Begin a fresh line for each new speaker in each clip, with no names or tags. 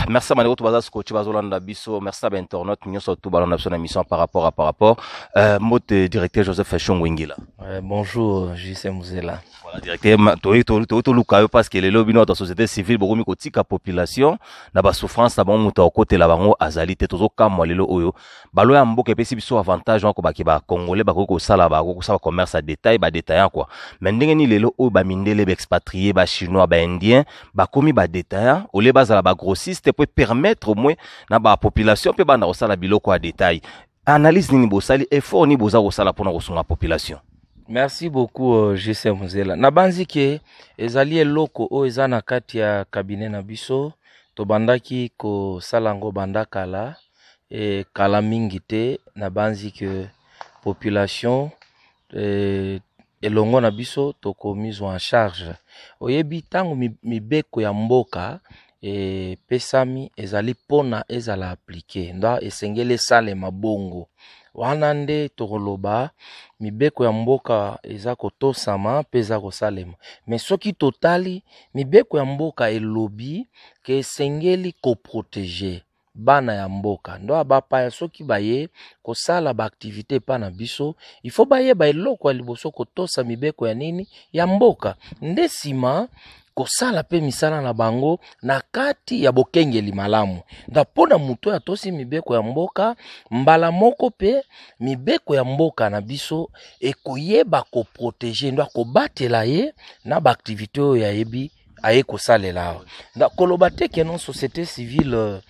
Merci bandeko to baza scotché, bazolanda biso. Merci na bainternaute nyonso to balanda biso na émission par rapport à par rapport. Mbote directeur Joseph Shongo Ingila.
Bonjour JC Muzela.
Voilà directeur, toyi toluka yo parce que lelo bino bato ya société civile bokomi kotika population na basouffrance na bango, moto akotela bango azali te. Tozokamwa lelo oyo balo ya mboka epesi biso avantage wana kobaki bacongolais bakoki kosala, bakoki kosala commerce ya détail, badétaillant quoi. Mais ndenge nini lelo oyo bamindele, baexpatrie, bachinois, baindien bakomi badétaillant au lieu bazala bagrossiste po permettre au moins na bapopulation mpe banda kosala biloko ya détail? Analyse nini bosali, effort nini boza kosala mpona kosunga population?
Merci beaucoup JC Muzela. Nabanzi ke ezali eloko oyo eza na kati ya cabinet na biso, tobandaki kosala yango banda kala e kala mingi te. Nabanzi ke population elongo na biso tokomizwa en charge. Oyebi, ntango mibeko ya mboka epesami, ezali mpona ezala appliqué, nda esengeli esalema bongo. Wana nde tokoloba mibeko ya mboka eza kotosama mpe eza kosalema. Mais soki totali mibeko ya mboka, elobi ke esengeli koprotéger bana ya mboka. Ndo bapaya soki baye kosala baactivité epa na biso, il faut bayeba eloko ya liboso kotosa mibeko ya nini, ya mboka, nde nsima kosala mpe misala na bango na kati ya bokengeli malamu. Nda mpo na moto oyo atosi mibeko ya mboka, mbala moko mpe mibeko ya mboka na biso ekoyeba koprotéger, ndo akobatela ye na baactivité oyo ayebi aye kosalela awa. Nda koloba te ke non, société civile,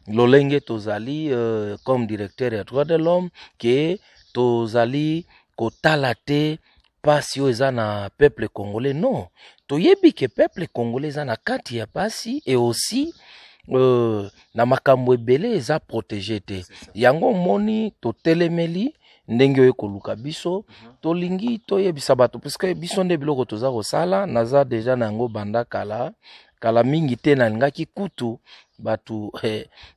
lolenge tozali, comme directeur ya droit de l'homme, ke tozali kotala te pasi oyo eza na peuple congolais. Non, toyebi ke peuple congolais eza na kati ya pasi et aussi na makambo ebele eza protégé te. Yango omoni totelemeli ndenge oyo koluka biso. Tolingi toyebisa bato, puisque biso nde biloko toza kosala, naza déjà na yango banda kala kala mingi te. Nalingaki kutu bato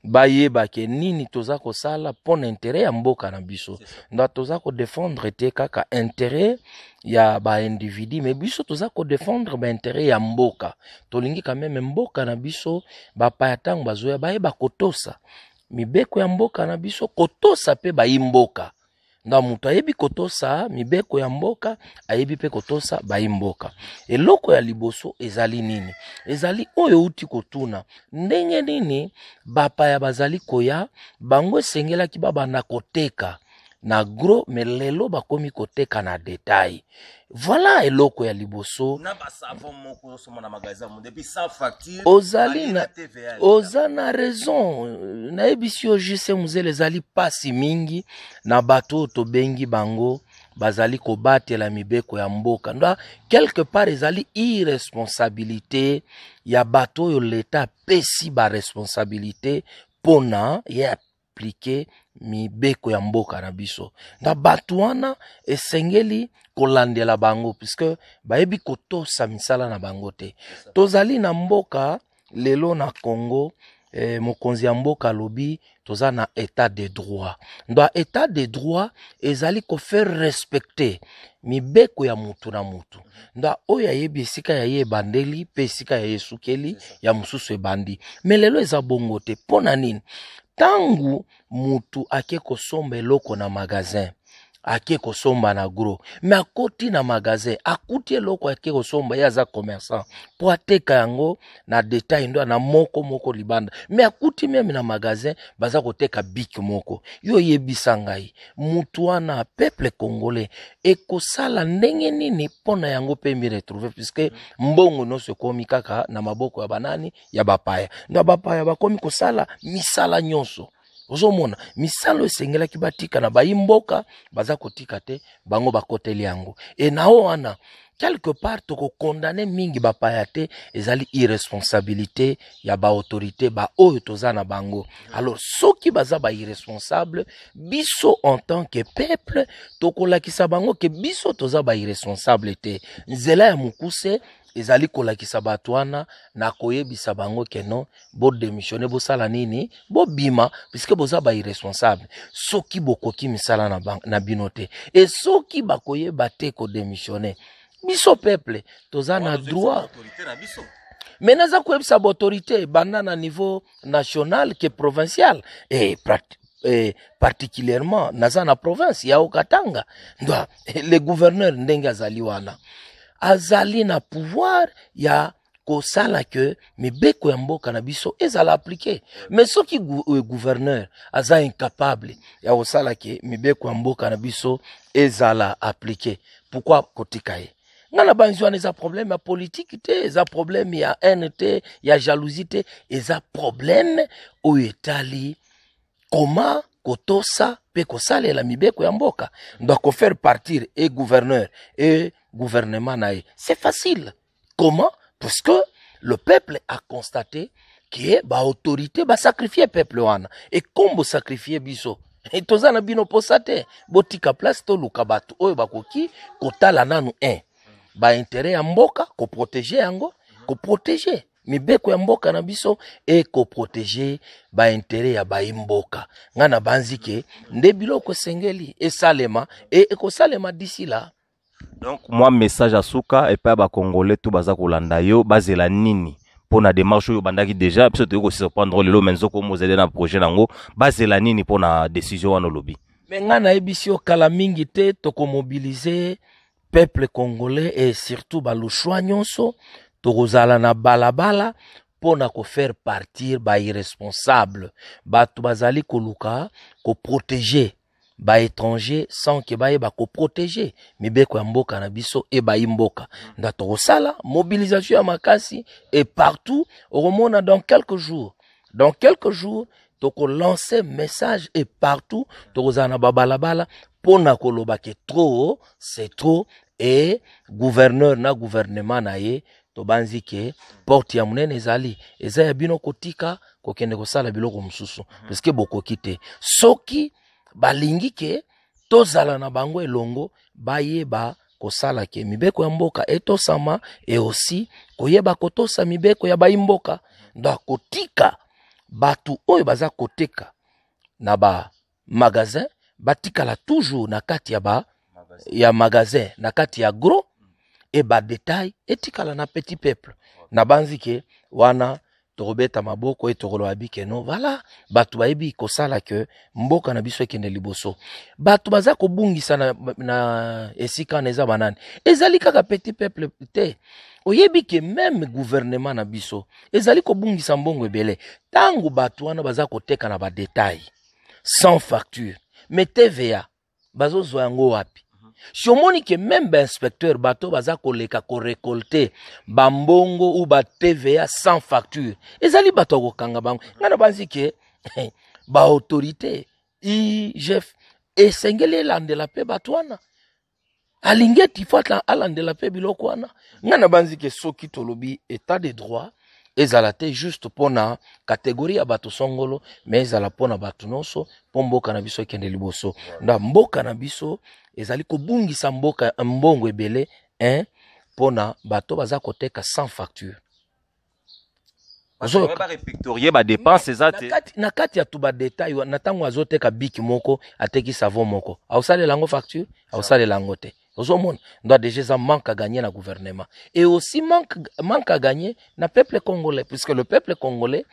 bayeba ke nini toza kosala mpo na intérêt ya mboka na biso. Nda toza kodéfendre te kaka intérêt ya baindividu, mais biso toza kodéfendre baintérêt ya mboka. Tolingi quand même mboka na biso, bapaya ntango bazoya bayeba kotosa mibeko ya mboka na biso, kotosa mpe bayi mboka. Nda moto ayebi kotosa mibeko ya mboka, ayebi mpe kotosa bayi mboka. Eloko ya liboso ezali nini? Ezali oyo euti kotuna: ndenge nini bapaya bazali koya? Bango esengelaki babanda koteka na gros, mais lelo bakomi koteka na détail. Voilà eloko ya liboso.
Na basavon moko ozosomba na magasin mo depuis sans facture.
Ozali na, oza na raison. Nayebisi yo JC Muzele, ezali mpasi mingi na bato oyo tobengi bango bazali kobatela mibeko ya mboka. Ndo quelque part ezali irresponsabilité ya bato oyo leta apesi baresponsabilité mpona ye appliquer mibeko ya mboka na biso. Na bato wana esengeli kolandela bango, puisque bayebi kotosa misala na bango te. Tozali na mboka lelo na Congo, mokonzi ya mboka alobi toza na état de droit. Ndo état de droit ezali kofaire respecter mibeko ya mutu na mutu. Ndo oyo ayebi esika ya ye ebandeli mpe esika ya ye esukeli, ya mosusu ebandi. Mais lelo eza bongo te. Mpo na nini? Ntango mutu ake kosomba eloko na magasin, ake kosomba na gros, mais akoti na magasin, akuti eloko ake kosomba, ye aza commerçant mpo ateka yango na détail, ndo na moko moko libanda, mais akuti même na magasin baza koteka bic moko. Yo oyebisa ngai, mutu wana, peuple congolais ekosala ndenge nini mpo na yango mpe miretrouver, puisque mbongo nyonso ekomi kaka na maboko ya banani? Ya bapaya. Ndo bapaya bakomi kosala misala nyonso. Ozomona misala oyo esengelaki batika na bayi mboka, baza kotika te, bango bakoteli yango. E na o wana quelque part tokocondamner mingi bapaya te, ezali irresponsabilité ya baautorité baoyo toza na bango. Alors soki baza bairresponsable, biso en tant que peuple tokolakisa bango ke biso toza bairresponsable te. Nzela ya mokuse ezali kolakisa bato wana na koyebisa bango ke non, bodémissionner, bosala nini, bobima, puisque boza bairresponsable. Soki bokoki misala na bino te, e soki bakoyeba te kodémissionner, biso peuple toza na droit. Mais naza koyebisa baautorité banda na niveau national ke provincial et particulièrement naza na province ya Haut-Katanga. Ndo le gouverneur ndenge azali wana azali na pouvoir ya kosala ke mibeko ya mboka na biso ezala appliqué. Mais soki gouverneur aza incapable ya kosala ke mibeko ya mboka na biso ezala appliqué, pourquoi kotika ye? Nga na banzi wana eza problème ya politique te, eza problème ya haine te, ya jalousie te, eza problème oyo etali koma kotosa mpe kosalela mibeko ya mboka. Donc kofaire partir e gouverneur e gouvernement na ye, c'est facile. Comment? Parce que le peuple a constaté que baautorité basacrifie peuple wana. E comme bosacrifie biso, e toza na bino posa te, botika place, toluka bato oyo bakoki kotala nanu 1 baintérêt ya mboka, koprotéger yango, koprotéger mibeko ya mboka na biso e koprotéger baintérêt ya bayimboka. Ngai na banzi ke nde biloko esengeli esalema e ekosalema d'ici là.
Donc mwa message ya suka epai ya bacongolais to baza kolanda yo, bazela nini mpo na démarche oyo obandaki déjà? Biso toyei kosurprendre lelo, me nzoko omo ozali na projet nango. Bazela nini mpo na décision wana olobi?
Me ngai nayebisi yo, kala mingi te tokomobilize peuple congolais et surtout balushois nyonso. Tokozala na balabala mpo na kofaire partir bairresponsable, bato bazali koluka koprotéger baétranger sans ke bayeba koprotéger mibeko ya mboka na biso e bayi mboka. Nda tokosala mobilisation ya makasi et partout okomona dans quelques jours tokolance message et partout tokozala na babalabala mpo na koloba ke trop c'est trop. E gouverneur na gouvernement na ye, tobanzi ke porte ya monene ezali, eza ya bino kotika kokende kosala biloko mosusu, parce que bokoki te. Soki balingi ke tozala na bango elongo, bayeba kosala ke mibeko ya mboka etosama e aussi koyeba kotosa mibeko ya bayimboka. Donc kotika bato oyo baza koteka na bamagasin batikala toujours na kati ya ba ya magasin, na kati ya gros, e badétail etikala na petit peuple. Nabanzi ke wana tokobeta maboko e tokoloba bikeno. Voilà, bato bayebi kosala ke mboka na biso ekende liboso. Bato baza kobungisa na esika wana eza banani? Ezali kaka petit peuple te. Oyebi ke même gouvernement na biso ezali kobungisa mbongo ebele ntango bato wana baza koteka na badétail sans facture. Mais TVA bazozwa yango wapi? Si omoni ke même bainspecteur, bato baza koleka korécolter bambongo ou ba TVA sans facture, ezali bato ya kokanga bango. Ngai na banzi ke baautorité IGF esengeli elandela mpe bato wana. Alingi eti fo alandela mpe biloko wana. Ngai na banzi ke soki tolobi état de droit, ezala te juste mpona catégorie ya bato songolo, mais ezala mpona bato nyonso, mpo mboka na biso ekende liboso. Nda mboka na biso ezali kobungisa mboka mbongo ebele mpona bato baza koteka sans facture.
Barépertorier badépense eza te.
Na kati ya tu badétail, na ntango azoteka biki moko, ateki savon moko, aosalela yango facture? Aosalela yango te. Ozomona ndo déjà eza manque à gagner na gouvernement et aussi manque à gagner na peuple congolais, puisque le peuple congolais,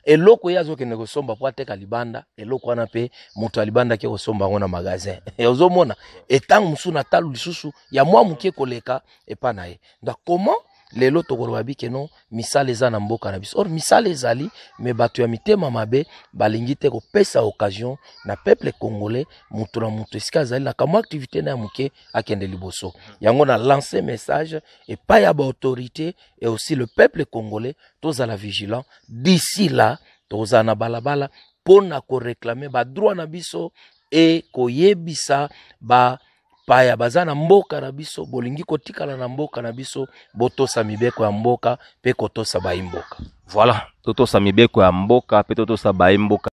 eloko ye azokende kosomba po ateka libanda, eloko wana mpe moto ya libanda ake kosomba yango na magasin. Ozomona etango mosusu na talo lisusu ya mwa moke koleka epa na ye. Donc comment lelo tokoloba bikeno misala eza na mboka na biso? Or misala ezali, me bato ya mitema mabe balingi te kopesa occasion na peuple congolais, moto na moto esika azali na kamwa activité na ya moke akende liboso. Yango na lance message epai ya baautorité et aussi le peuple congolais, tozala vigilant. D'ici là tokozala na balabala mpo na koréclamer badroit na biso e koyebisa ba paya baza na mboka na biso: bolingi kotikala na mboka na biso, botosa mibeko ya mboka mpe kotosa bayimboka.
Voilà, totosa mibeko ya mboka mpe totosa bayimboka.